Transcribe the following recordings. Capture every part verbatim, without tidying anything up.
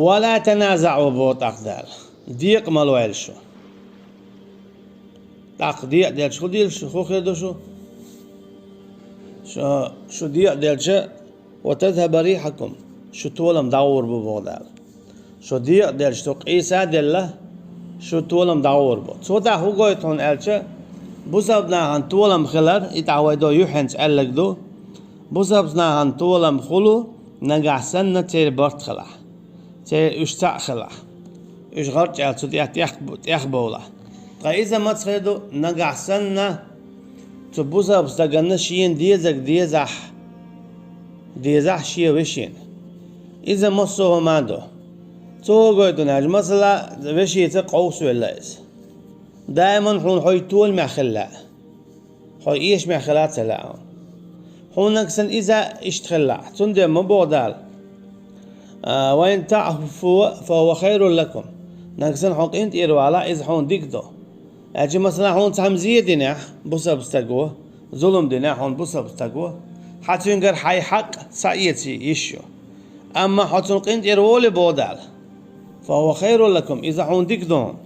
«Ва ла таназаӀу», боху тӀаккха Дала. Декъа ма лойла шу. ТӀаккха декъа делча хӀун дийла шу, хӀун хир ду шу? Шу, шу декъа делча, «ва тазхӀаба рихьукум», шу толам дӀагӀур бу, боху Дала. Шу декъа делча, шу къийса а делла, шу толам дӀагӀур бу. Цо тӀаккха хӀун гойту хьуна аьлча, бусалба нахана толам хилар, и тӀаккха вай до юьхьанца аьлларг ду, бусалба нахана толам хуьлу, нагахь санна церан барт хилахь, церан уьш цхьаъ хилахь, уьш гӀарчӀ аьлла цу тӀехь, тӀех-, тӀехбовлахь. Ткъа иза маца хир ду, нагахь санна цу бусалба стаганна шена дезарг дезахь, дезахь шен вешина. Иза массо а хӀума ду. Цо хӀун гойту хьуна аьлча, масала, вешица къовсавелла иза. Даиман хьуна хьо толаме хила лаьа. Хьо эшаме хила ца лаьа хьуна. Хьуна нагахь санна иза иштта хила лаьа. Цундела ма боху Дала: «Ва ин таӀфу фа хӀува хайрун лакум». Нагахь санна хьо къинтӀера валахь, иза хьуна дика ду. Аьлча, масала, хьуна цхьамма зе динехь бусалба стаго, зулам динехь хьуна бусалба стаго, хьан цуьнгара хьайн хьакъ схьаэца йиш ю. Амма хьо цунна къинтӀера волий, боху Дала, «фа хӀува хайрун лакум», иза хьуна дика ду хьуна.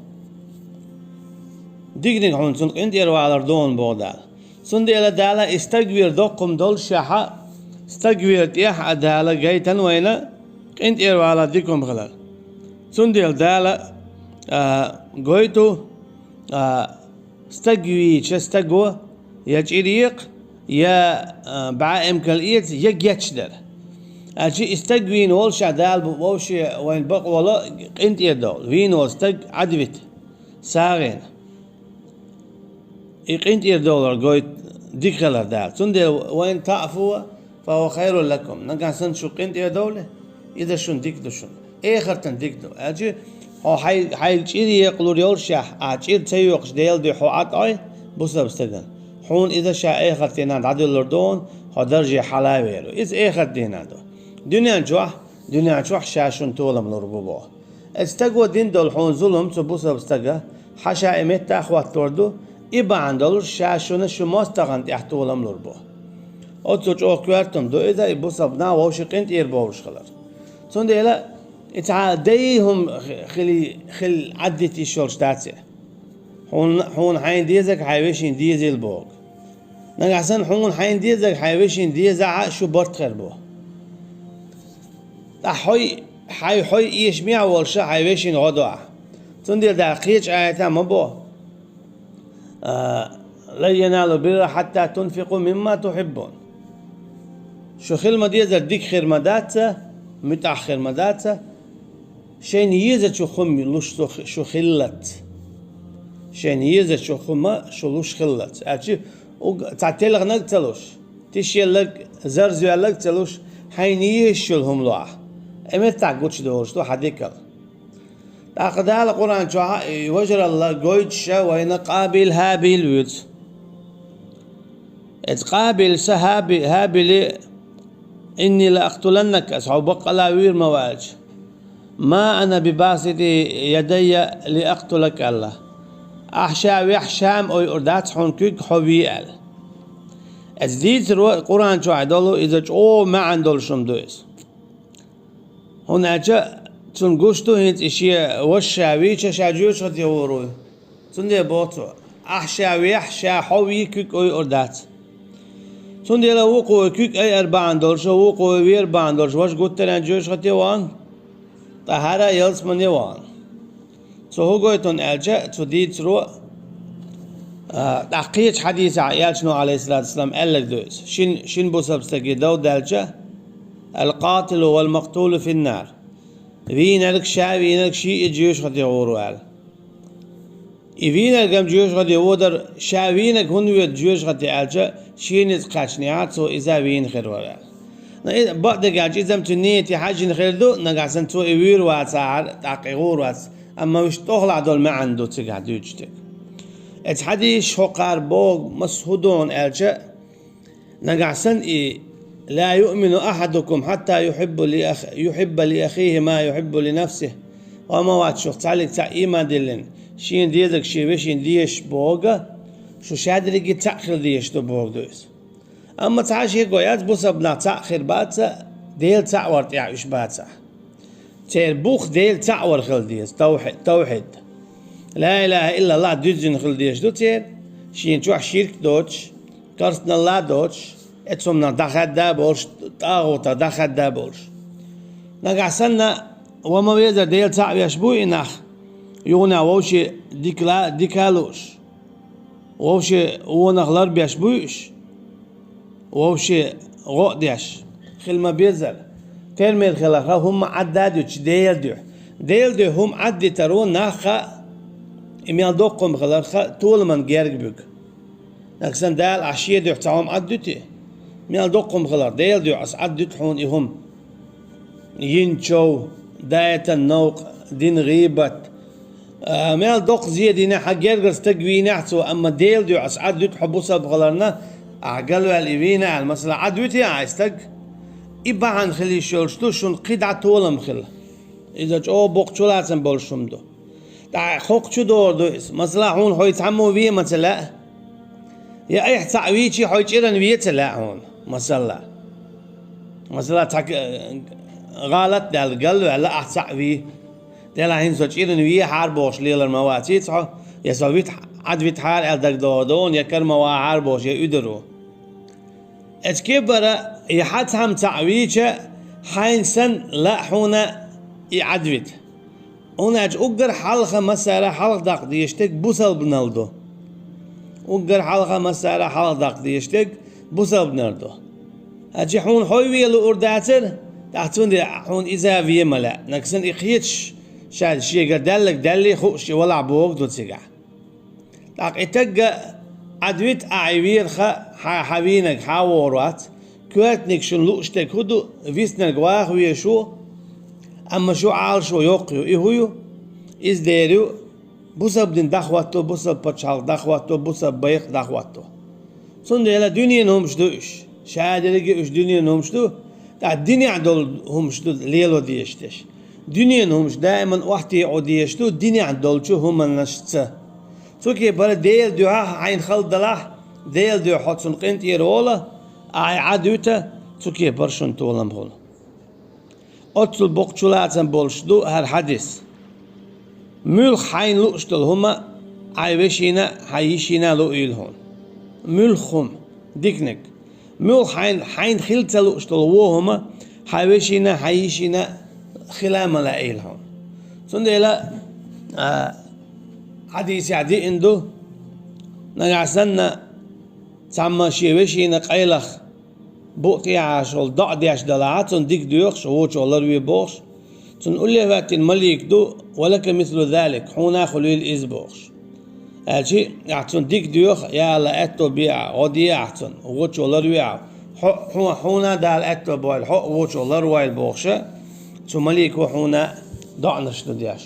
Диканиг хьуна цунна къинтӀера валар ду хьуна, боху Дала. Цундела Дала и стаг вер доккха хӀума доллушехь, стаг вер тӀехь а Дала гайтина вайна къинтӀера валар дика хӀума хилар. Цундела Дала, а, гойту, а, стаг вийча стаго я чӀир екъа, я, а, бӀе эмкал эца, я гечдар. Аьлча и стаг вийна воллушехь Дала бу вовше вайна бакъволу къинтӀера довла. Вийна волу стаг Ӏадвита, сагӀина. И къинтӀера довлар гойту дика хилар Дала. Цундела: «Ва ин таӀфу фа хӀува хайрун лакум». Нагахь санна шу къинтӀера довлий, иза шуна дика ду шуна. Эхартана дика ду. Аьлча хьо хьай-, хьайга чӀир екъалур йоллушехь, ахь чӀир ца йоькъуш Делан дуьхьа хьо ӀатӀой бусалба стагана, хьуна иза ша эхартана дӀадуьллур ду хьуна, хьо дарже хьала а вер ву. Иза эхартана ду. Дуьнен чохь, дуьнен чохь ша шуна толам лур бу боху. Оцу стаго дина долу хьуна зулам, цу бусалба стага, хьан ша и меттахь а хӀоттор ду, и бахьана долуш ша шуна шу мостагӀана тӀехь толам лур бу. Оццул чӀогӀа коьрта хӀума ду иза, и бусалба нах вовшийн къинтӀера бовлуш хилар. Цундела и цхьа дай хӀума хи-, хили, хила Ӏаддита йиш йолуш дац и. Хьуна, хьуна хьайна дезарг хьайн вешина дезийла бохург. Нагахь санна хьуна хьайна дезарг хьайн вешина дезахь а, шу барт хир бу. Ткъа хьой, хьай, хьой эшамехь волуш хьайн вешина гӀо до ахь. Цундела Дала кхечу аятехь ма боху: «Лан яналал бирра хьатта тунфикъу мимма тухьиббун». Шу хила ма дезара дика хир ма дац, муьтӀахь хир ма дац, шайна езачу хӀума луш шу хи-, шу хиллалц. Шайна езачу хӀума шу луш хиллалц. Аьлча уг-, цхьа телхинарг ца луш, тишъелларг, зарзавелларг ца луш, хьайна езаш йолу хӀума ло ахь. И меттахь гучудолуш ду хьан дикал. ТӀаккха Дала Къуръан чохь и важаралла гойтуш вайна Къабил, ХӀабил вуьйцу. Эцу Къабилс Хьаби-, ХӀабили: «Инни ла акътуланнак», аса хьо баккъала вийр ма ву аьлча, «ма ана би басити ядайя ли акътулак», аьлла. Ахь ша вехь, ша-м ойур дац хьуна куьг хьо ве аьлла. Эцу дийцаро Къуръан чохь долу иза чӀогӀа маьӀна долуш хӀума ду иза. ХӀунда аьлча цунна гуш ду хӀинца и шен ваша ша вийча ша жоьжахате гӀур ву. Цундела боху цо: «Ахь ша вехь, ша хьо ве куьг ойур дац». Цундела вукхо куьг айар бахьана долуш, вукхо вер бахьана долуш, важа гуттаренна жоьжахате вахана, ткъа хӀара а ялсамане вахана. Цо хӀун гойту хьуна аьлча, цу дийцаро, а, тӀаккха кхечу хьадисехь Элчано, Ӏалайхиссалату вассалам, аьлларг ду иза. Шин, шин бусалба стаге дов даьлча: «Ал-къатилу вал-макътулу фин-нар». Вийнарг, ша вийнарг, шиъ а жоьжахате гӀур ву аьлла. И вийнарг-м жоьжахате водар, ша вийнарг хӀунда воьду жоьжахате аьлча, шена иза кхаьчнехь, цо иза вийна хир вара аьлла. Но и бакъдерг аьлча, иза-м цуьнан нийяте хьаьжжина хир ду, нагахь санна цо и вуьйр вацахьара, тӀаккха и гӀур вац. Амма уьш тӀехула долу маьӀна ду цигахь дуьйцуш дерг. Эцу хьадисаш хӀокхара боху, маса хӀун ду хьуна аьлча, нагахь санна и: «Ла юъмину ахьадукум хьатта юхьиббу ли ах-, юхьибба ли ахихи ма юхьиббу ли нафсихи». Ва ма вац шух цхьаллиг цхьаъ ийман диллина, шена дезарг шен вешина дезаш бохург, шу шадерриге цхьаъ хила дезаш ду бохург ду иза. Амма цхьа а шеко яц, бусалба нах цхьаъ хир бац, Дела цхьаъ вар тӀехь уьш бацахь. Церан бух Дела цхьаъ вар хила деза, тавхьи-, тавхьид. Ла илаха иллаллахӀ дуьззина хила дезаш ду церан, шена чохь ширк доцуш, керстаналла а доцуш, эцу хӀуманах дӀахаьдда а болуш, тӀагӀутах дӀахаьдда а болуш. Нагахь санна, ва ма везара Дела цхьаъ веш буй и нах, юханехь вовшийн дика ла-, дика а лууш, вовшийн вонах ларбеш буй уьш, вовшийн гӀо а деш, хила ма безара. Тера мел хиларх хӀумма Ӏадда а дуьтуш Делан дуьхьа. Делан дуьхьа хӀума Ӏаддитаро нах а, и мел доккха хӀума хиларх а толаман герга буьгу. Нагахь санна Дала ахь шен дуьхьа цхьа хӀума Ӏаддуьтий? Мел доккха хӀума хиларх, Делан дуьхьа ас Ӏаддуьту хьуна и хӀума. Йина чов, даийтина новкъа, дина гӀийбат. А, мел доккха зе динехь, хьан гергара стаг вийнехь а цо, амма Делан дуьхьа ас Ӏадвуьту хьо бусалба хиларна, ахь галваьлла и вийна аьлла, масала, Ӏадвуьтий ахь и стаг? И бахьана хила йиш йолуш ду шуна кхидӀа толам хила. Иза чӀогӀа боккха чулацам болуш хӀума ду. ТӀаккха хӀокху чу догӀур ду иза. Масала, хьуна хьо цхьаммо вен ма ца лаьа. Я айхьа цхьаъ вийчий, хьо чӀиран вен ца лаьа хьуна. Масала. Масала, цхьа к-, гӀалат даьлла, галваьлла ахь цхьаъ вий. Делахь хӀинца со чӀиран вехьара бохуш лелар ма ваций хьо, я со вит-, Ӏадвитахьара аьлла дагадогӀу дуна, я кара ма вахьара бохуш, я уьдур ву. Эцу кепара, я хьан цхьамма цхьаъ вийча, хьайна санна лаьа хьуна и Ӏадвита. ХӀунда аьлча уггар хьалха массара хьалха даккха дезаш дерг бусалбанал ду. Уггар хьалха массара хьалха даккха дезаш дерг бусалбанал ду. Хьаьжча хьуна хьо вен луур дацара, тӀаккха цундела хьуна иза вен ма лаьа. Нагахь санна и кхеташ, ша шегара даьлларг даьллий хууш, и валахь богу ду цигахь. ТӀаккха и тагга Ӏадвита ахь и верах, хьан, хьан вийнарг хьан а вогӀур вац, коьртаниг шуна лууш дерг хӀун ду, виснарг ваха везаш ву, амма шу Ӏалашо йоккха ю, и хӀун ю? Иза дер ю, бусалба дин дӀахӀотто, бусалба пачхьалкх дӀахӀотто, бусалба байракх дӀахӀотто. Цундела дуьненан хӀумаш ду уьш, ша дерриге а уьш дуьненан хӀумаш ду, тӀаккха динехь долу хӀумаш ду лело дезаш дерш. Дуьненан хӀумаш даиман охьатаӀо дезаш ду динехь долчу хӀуманашца. Цу кепара Делан дуьхьа хьайна хала далахь, Делан дуьхьа хьо цунна къинтӀера волахь, ахь и Ӏадвита, цу кепара шуна толам хуьлу. Оццул боккха чулацам болуш ду хӀара хьадис. Муьлхха хьайна лууш долу хӀума хьайн вешина, хьайн йишина луийла хьуна. Муьлхха хӀума, диканиг. Муьлхха хьайна, хьайна хила ца лууш долу вон хӀума хьайн вешина, хьайн йишина хила ма лаийла хьуна. Цундела, а, хьадисехь диъна ду, нагахь санна цхьамма шен вешина къайлаха букъ тӀехьа шул доӀа деш далахь, цунна дика доьхуш, вочо ларве бохуш, цунна уллехь хӀоьттина малик ду, ва лака мислу залик, хьуна а хуьлийла иза бохуш. Аьлчи, ахь цунна дика доьху, я АллахӀ, аьтто бе ахь, гӀо де ахь цунна, вочо ларве ахь. Хьо, хьо, хьуна а Дала аьтто бойла, хьо а вочо ларвойла бохуша, цу малико хьуна доӀанаш ду деш.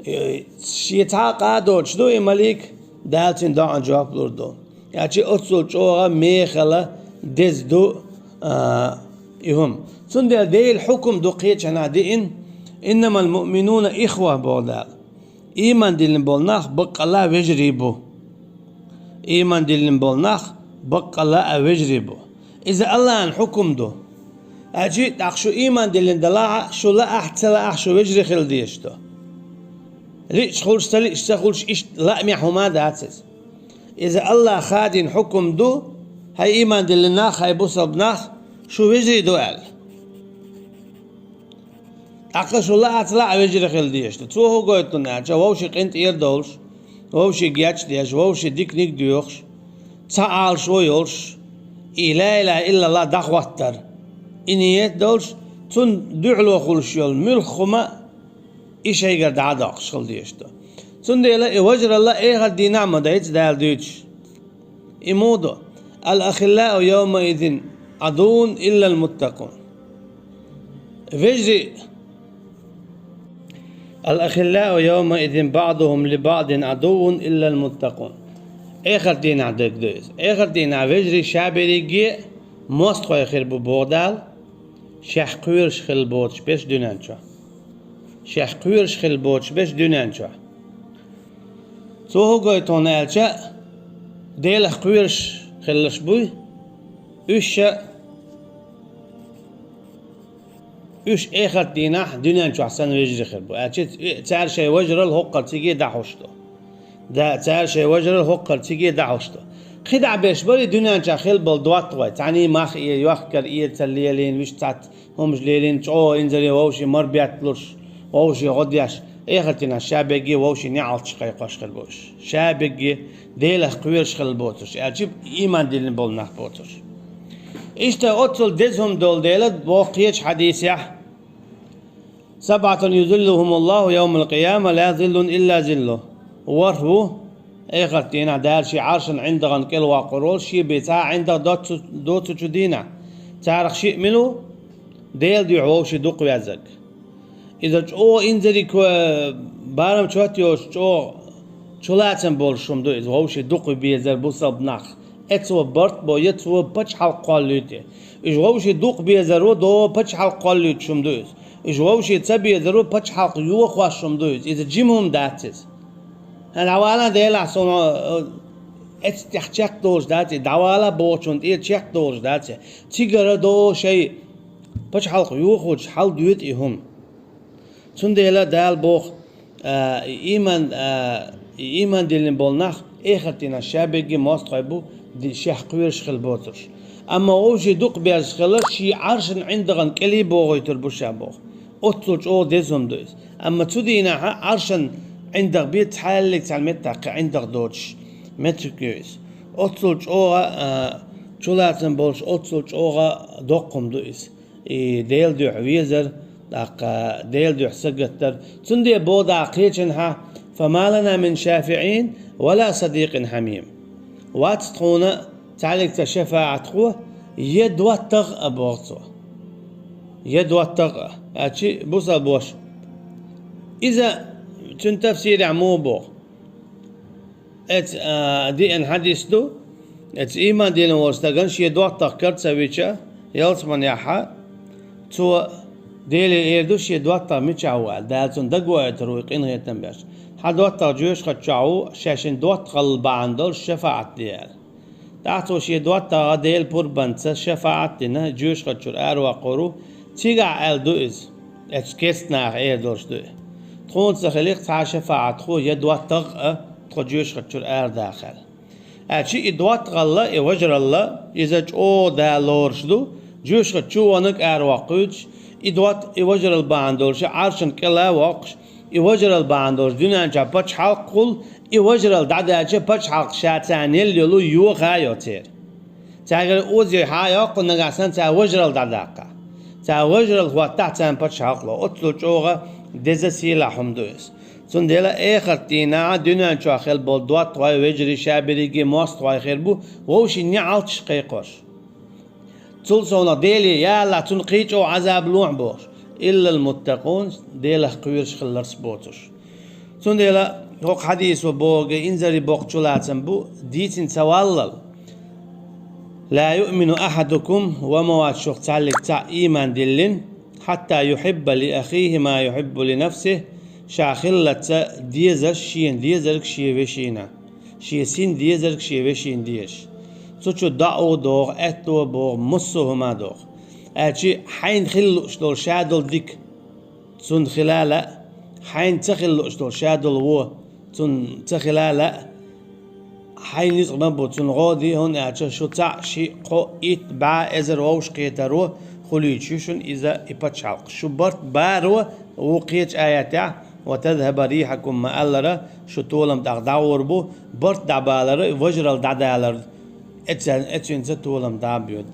Э, шен цхьа а къа доцуш ду и малик, Дала цуьнан доӀан жоп лур ду. Аьлчи оццул чӀогӀа мехала деза ду, а, и хӀума. Цундела Делан хьукум ду кхечанхьа диъна, «Иннамал муъминуна ихва», боху Дала. Ийман диллина болу нах баккъалла а вежарий бу. Ийман диллина болу нах баккъалла а вежарий бу. Иза АллахӀан хьукум ду. Аьлчи, тӀаккха шу ийман диллина далахь а, шу лаахь а, ца лаахь а, шу вежарий хила дезаш ду. Лиъча хуьлуш, ца лиъча ца хуьлуш, иштта лаамехь хӀума дац иза. Иза АллахӀа хадийна хьукум ду, хьайн ийман диллина нах, хьайн бусалба нах, шу вежарий ду аьлла. ТӀаккха шу лаахь а, ца лаахь а вежарий хила дезаш ду. Цо хӀун гойту аьлча, вовшийн къинтӀера долуш, вовшийн гечдеш, вовшийн диканиг доьхуш, цхьа Ӏалашо йолуш, и ла илаха иллаллахӀ дӀахӀоттар. И ниет долуш, цунна дуьхьало хуьлуш йолу муьлхха хӀума и шайгара дӀа а доккхуш хила дезаш ду. Цундела и вежаралла эхарт дийнахь а ма дайца Дала дуьйцуш. И муха ду: «Ал-ахиллау явмаизин адуввун иллал муттакъун». Вежарий, «Ал-ахиллау явмаизин баъдухум ли баъдин адуввун иллал муттакъун». Эхарт дийнахь дерг ду иза. Эхарт дийнахь вежарий ша берриге мостагӀий хир бу боху Дала, шех кхоьруш хилла боцуш берш дуьнен чохь. Шех кхоьруш хилла боцуш берш дуьнен чохь. Цо хӀун гойту аьлча, Делах кхоьруш хиллаш буй, уьш ша Уьш эхарт дийнахь дуьнен чохь санна вежарий хир бу. Аьлча цара шайн вежарал хӀокхара циге дӀахьуш ду. Да, цара шайн вежарал хӀокхара циге дӀахьуш ду. КхидӀа беш барий дуьнен чохь хила болу доттагӀой, цхьаьний мах э, йохкар э ца лелийна, вуьш цхьацца хӀумаш лелийна, чӀогӀа инзаре вовшийн мар бетталуш, вовшийн гӀо деш, эхарт дийнахь ша бегге вовшийн неӀалташ кхайкхош хир бу уьш. Ша бегге Делах кхоьруш хила боцурш, аьлча ийман диллина болу нах боцурш. Иштта оццул деза хӀума долу дела, боху кхечу хьадисехь: «Сабъатун юзиллухумуллаху явмал къияма ла зиллун илла зиллу». ВорхӀ ву, эхарт дийнахь Дала шен Ӏаршан ӀиндагӀан кӀел воккхур волу, шен бен цхьа а ӀиндагӀ доцу-, доцучу дийнахь. Царах шиъ мила ву? Делан дуьхьа вовшийн дукха везарг. Иза чӀогӀа инзаре барам чот йоцуш, чӀогӀа чулацам болуш хӀума ду иза, вовшийн дукха безар бусалба нах. Эцо барт бо, ецо пачхьалкх кхоллуьйту. Уьш вовшийн дукха безаро до пачхьалкх кхоллуьйтуш хӀума ду иза. Уьш вовшийн ца безаро пачхьалкх йохош хӀума ду иза. Иза жима хӀума дац иза. ХӀан, дӀавала Делахь суна, э, эццехь чекхдолуш дац и, дӀавала бохучунна тӀе чекхдолуш дац и. Цигара до шайн пачхьалкх йохочуьнца хьал доьду и хӀума. Цундела Дала боху, а, и ийман, а, и ийман диллина болу нах эхарт дийнахь ша бегге мостагӀой бу, ди-, шех кхоьруш хила боцурш. Амма вовшийн дукха безаш хилар шен Ӏаршан ӀиндагӀан кӀелий богӀуьйтур бу ша боху. Оццул чӀогӀа деза хӀума ду иза. Амма цу дийнахь Ӏаршан ӀиндагӀ бен цхьаьллиг цхьана меттехь кхин ӀиндагӀ доцуш меттиг ю иза. Оццул чӀогӀа, а, чулацам болуш, оццул чӀогӀа доккха хӀума ду иза. И Делан дуьхьа везар, тӀаккха Делан дуьхьа сагатдар. Цундела боху дӀа кхечанхьа: «Фама лана мин шафиӀин ва ла садикъин хьамим». Вац тхуна цхьаьллиг цхьа шафаӀатхо, я доттагӀа а, боху цо. Я доттагӀа а. Аьлча бусалба ваша. Иза цуьнан тафсирехь муха боху? Эца, а, деана хьадис ду. Эца ийман диллина волу стагана шен доттагӀа кара ца вича, ялсаманехьа, цо Деле эр ду шен доттагӀа мичахь ву аьлла, Дала цунна дагавоуьйтур ву и къинхетам беш. Хьан доттагӀа жоьжахати чохь ву, шаьш шен доттагӀалла бахьана долуш шафаӀат де аьлла. ТӀаккха цо шен доттагӀа Делан пурбанца шафаӀат дина, жоьжахати чуьра араваккхур ву, цигахь аьлла ду иза. Эцу керста наха эр долуш ду и. Тхуна ца хилира цхьа а шафаӀатхо я доттагӀа а, тхо жоьжахати чуьра арадаха аьлла. Аьлча и доттагӀалла, и важаралла, иза чӀогӀа Дала лоруш ду, жоьжахати чу ваниг араваккхуьйтуш, и дот-, и важаралла бахьана долуш, Ӏаршана кӀела воккхуш, и важаралла бахьана долуш, дуьнен чохь пачхьалкх хуьлу, и важаралла дӀадаьлча, пачхьалкх ша царна елла йолу йоха а йо церан. Цаьргара оза йой хьа а йоккху, нагахь санна цара важаралла дӀадаккха. Цара важаралла хӀоттахь, царна пачхьалкх ло. Оццул чӀогӀа деза, сийлахь хӀума ду иза. Цундела эхарт дийнахь дуьнен чохь хила болу доттагӀой, вежарий, ша берриге мостагӀой хир бу, вовшийн неӀалташ кхайкхош. Цул совнах Деле, я АллахӀ, цунна кхин чӀогӀа Ӏазаб лохьа бохуш. Иллал муттакъун, Делах кхоьруш хилларш боцуш. Цундела хӀокху хьадисо бохург инзаре боккха чулацам бу, дийцина ца валлал. «Ла юъмину ахьадукум», ва ма вац шух цхьаьллиг цхьаъ ийман диллина, «хьатта юхьибба ли ахихи ма юхьиббу ли нафсихи», ша хиллалц дезаш шена дезарг шен вешина, шен син дезарг шен вешина дезаш. Цу чу доӀа догӀу, аьтто богӀу, массо а хӀума догӀу. Аьлча хьайна хила лууш долу ша долу дика цунна хила лаьа, хьайна ца хила лууш долу ша долу вон цунна ца хила лаьа, хьайн ницкъ ма бу цунна гӀо де, хӀунда аьлча шу цхьаъ, шиъ, кхоъ, итт, бӀе, эзар вовшахкхетаро хуьлуьйтуш ю шуна иза и пачхьалкх. Шу барт баро ву кхечу аятехь, «ва тазхьаба рихьакум» ма-аллара, шу толам тӀаккха дӀагӀур бу, барт дӀабалар, важаралла дӀадалар, эцен-, эцуьнца толам дӀа а боьду.